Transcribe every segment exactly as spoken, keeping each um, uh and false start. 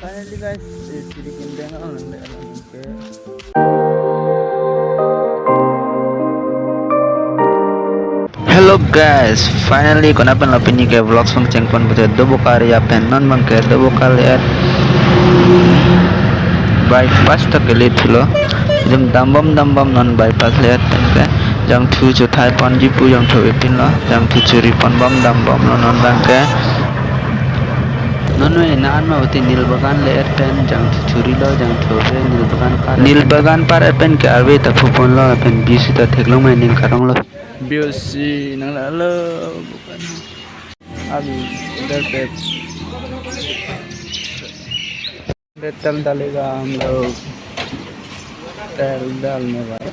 Finally guys, eh, Jirikindeng ang nang le ang ke. Hello guys, finally konat pen lo pini ke vlogs pangcheng pon pute Dobokari apen non abang ke Dobokali at bypass ta kele thulo. Jam dambom dambom non bypass le at pen ke jangthu chuthai ponji pu jangthu epin lo, jangthu churi ponbom dambom lo non abang ke. Non me nan ma uti Nilbagan le at pen jangthu churi lo, jangthu ave Nilbagan par. Nilbagan par at pen ke arve ta phu pon lo, pen B C ta theklong ma ning karong lo. B C nang la lo bukan. Abi, इधर पे तेल डालेगा हम लोग, तेल डालने वाला।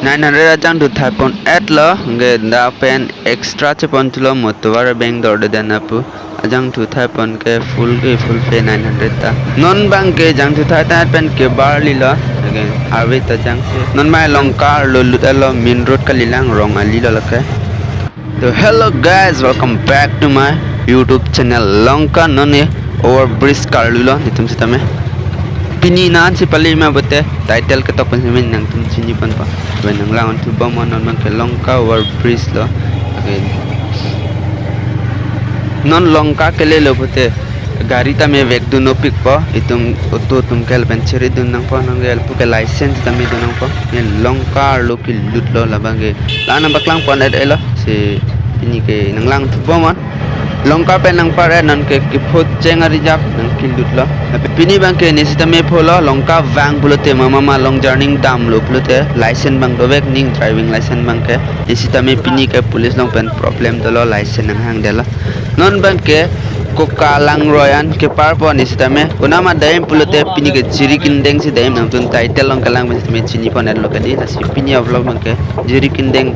Nine hundred ajangthu thai pon at lo, nge da pen extra chepon thulo, mo tovar abeng dorde dan apu. Ajangthu thai pon ke full ke full pe nine hundred ta. Non abang ke jangthu thai ta pen ke barli lo. Again, arve ta jangsi. Non mai Lanka arlo lut at lo, main road kalilang, rong ali lo lake. To hello guys, welcome back to my YouTube channel Lanka. Non ne overbridge karlu lo netum sitame. Pini nan si pali ma pute title ketok pen sitame nangtum chini ponpo. Pen nang lang-un thubom non abang ke Lanka overbridge lo. Again. Non Lanka kele lo pute gari tame vekdun nopikpo, itum auto atum ke lapen chiri dun nangpo, non ke lapu ke license tame dun nangpo. Ne Lanka arlo kelut lo labang ke. La nang paklang pon et elo, si pini ke nang lang thubom non. Lanka pen nang par et non ke kepho cheng arijap nang kelut lo. Lapen pini abang ke ne sitame pho lo, Lanka vang pulote mama ma long journey dam lo pulote license abang dovek ning, driving license abang ke. Ne sitame pini ke police along pen problem dolo, license nang hang det lo. Non abang ke Koka Langroi an kepar pon ne sitame. Konat ma dam pulote pini ke Jirikindeng si dam, nangtum title along kelang pen sitame chini pon et lo kedi. Lasi pini a vlog abang ke Jirikindeng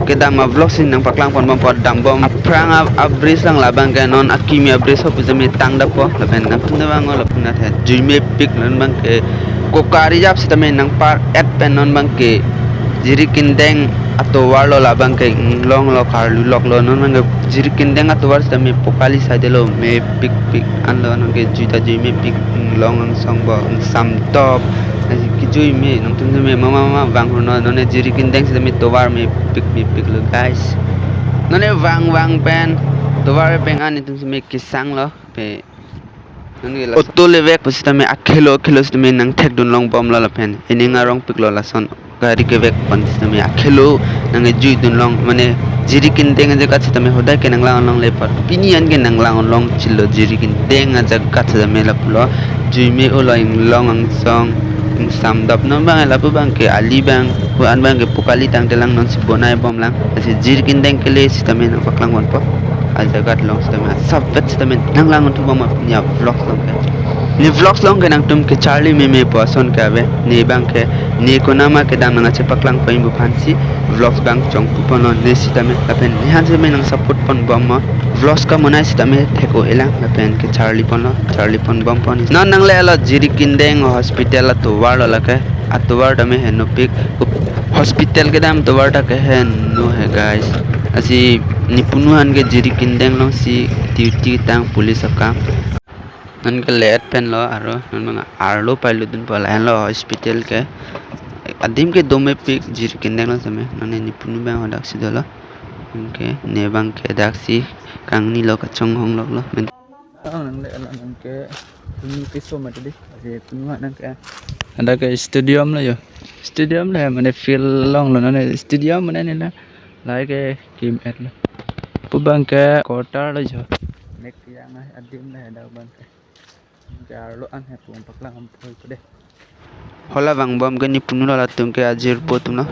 kedam a vlog si nang paklang ponbompo, dambom. Aphrang a, a bridge lang labang ke non akimi a bridge ho pu sitame tang dapo. Lapen nangtum ta vang-o lapu na the juimepik non abang ke Koka arijap sitame nang par et pen non abang ke Jirikindeng atovar lo labang ke inglong lo karlu lok lo non abang ke Jirikindeng atovar sitame Pokali side lo mepikpik an lo non ke jui ta juimepik inglong angsong bo ingsam dop. Nasi kejui me nangtum me mama mama vang hono non ne Jirikindeng sitame tovar mepik mepik lo guys. Non ne vang vang pen tovar pen an netum sitame kesang lo pe. Non ke la auto le vek pu sitame akhelo akhelo sitame nang thekdun longbom lo lapen ining arongpik lo lason gari kevek pon sitame akhelo nang ejui dun long mane Jirikindeng ajaga sitame hodai ke nang lang-un longle apot pini an ke nang lang-un long chilo Jirikindeng ajaga sitame lapulo juime-o lo inglong angsong ingsam dop non abang lapu abang ke ali abang hu an abang ke Pokali tangte lang non si bonai bom lang. Lasi Jirikindeng kele sitame nang paklang ponpo. Ajaga along sitame asap vet sitame nang lang-un thubom apni a vlogs along ke. Ne vlogs along ke nangtum kecharli meme pu ason ke ave. Ne abang ke ne konat ma kedam nang achepaklang pon pu aphan si vlogs abang chongpu pon lo ne sitame. Lapen ne aphan sitame nang support ponbom mo. Vlogs kamonai sitame thek-o elang lapen kecharli pon lo, charli ponbom pon. Non nang le lo Jirikindeng hospital atovar lo lake. Atovar tame henopik. Hospital kedam tovar ta keheno he guys. Lasi nepunu aphan ke Jirikindeng along si duty tang police akam. Non ke le at pen lo aro non abang arlo pailut dunpo lahen lo hospital ke. Adim ke domepik Jirikindeng lo sitame. Non ne nepunu abang hadak si dolo. Okay, ne abang ke dak si kangni lo kachonghong lok lo. Men- Ang nang le alang nang ke punu keso mati di. Aje punu nang ke. Ada ke stadium lo yo. Stadium le mane field long lo nane stadium mane ne la. Lai ke kim et lo. Pu abang ke quarter lo yo. Mek yang ai adim le ada abang ke. Ke arlo an he pung paklang ham poi pede. Hala vangbom ke nepunu lo latum ke ajirpo atum lo.